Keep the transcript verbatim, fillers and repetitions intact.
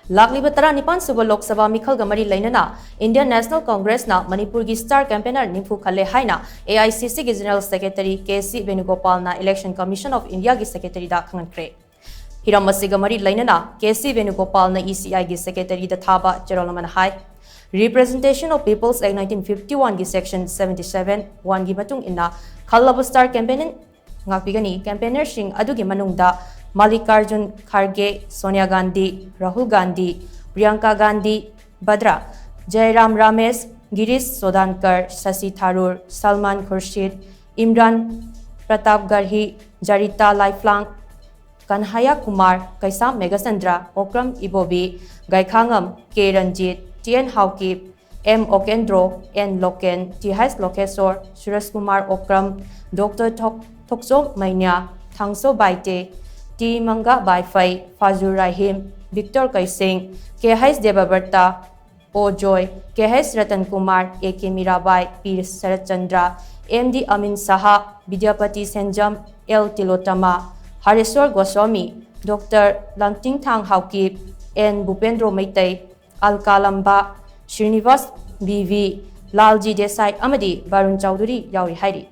ꯂꯥꯛꯂꯤꯕ ꯇꯔꯥꯅꯤꯄꯥꯟ ꯁꯨꯕ ꯂꯣꯛ ꯁꯚꯥ ꯃꯤꯈꯜꯒ ꯃꯔꯤ ꯂꯩꯅꯅ Indian National Congressꯅ ꯃꯅꯤꯄꯨꯔꯒꯤ star campaigner ꯅꯤꯐꯨ ꯈꯜꯂꯦ ꯍꯥꯏꯅ AICCꯒꯤ General Secretary K C ꯚꯦꯅꯨꯒꯣꯄꯥꯜꯅ Election Commission of Indiaꯒꯤ Secretaryꯗ ꯈꯪꯍꯟꯈ꯭ꯔꯦ꯫ ꯍꯤꯔꯝ ꯑꯁꯤꯒ ꯃꯔꯤ ꯂꯩꯅꯅ ꯀꯦ ꯁꯤ ꯚꯦꯅꯨꯒꯣꯄꯥꯜꯅ ECIꯒꯤ Secretaryꯗ ꯊꯥꯕ ꯆꯦꯔꯣꯜ ꯑꯃꯅ ꯍꯥꯏ, Representation of People's Act nineteen fifty oneꯒꯤ Section seventy seven one ꯒꯤ ꯃꯇꯨꯡ ꯏꯟꯅ ꯈꯜꯂꯕ star campaigner ꯉꯥꯛꯄꯤꯒꯅꯤ꯫ Campaignerꯁꯤꯡ ꯑꯗꯨꯒꯤ ꯃꯅꯨꯡꯗ Mallikarjun Kharge, Sonia Gandhi, Rahul Gandhi, Priyanka Gandhi Vadra, Jairam Ramesh, Girish Chodankar, Shashi Tharoor, Salman Khurshid, Imran Pratapgarhi, Jarita Laiphlang, Kanhaiya Kumar, Keisham Meghachandra, Okram Ibobi, Gaikhangam K Ranjit, T N Haokip, M Okendro, N Loken, T H Lokeshore, Suraj Kumar Okram, doctor Thok-, Thokchom Meinya, Thangso Baite, T Manga Vaiphei, Faju Rahim, Victor Keishing, K H Debabrata, O Joy, K H Ratan Kumar, A K Mirabai, P Saratchandra, M D Amin Saha, Bidyapati Senjam, L Tilotama, Hareshore Goswami, doctor Langtinthang Haokip, N Bhupendro Meitei, Alka Lamba, Srinivas B V, Lalji Desai ꯑꯃꯗꯤ ꯕꯥꯔꯨꯟ ꯆꯧꯙꯨꯔꯤ ꯌꯥꯎꯔꯤ ꯍꯥꯏꯔꯤ꯫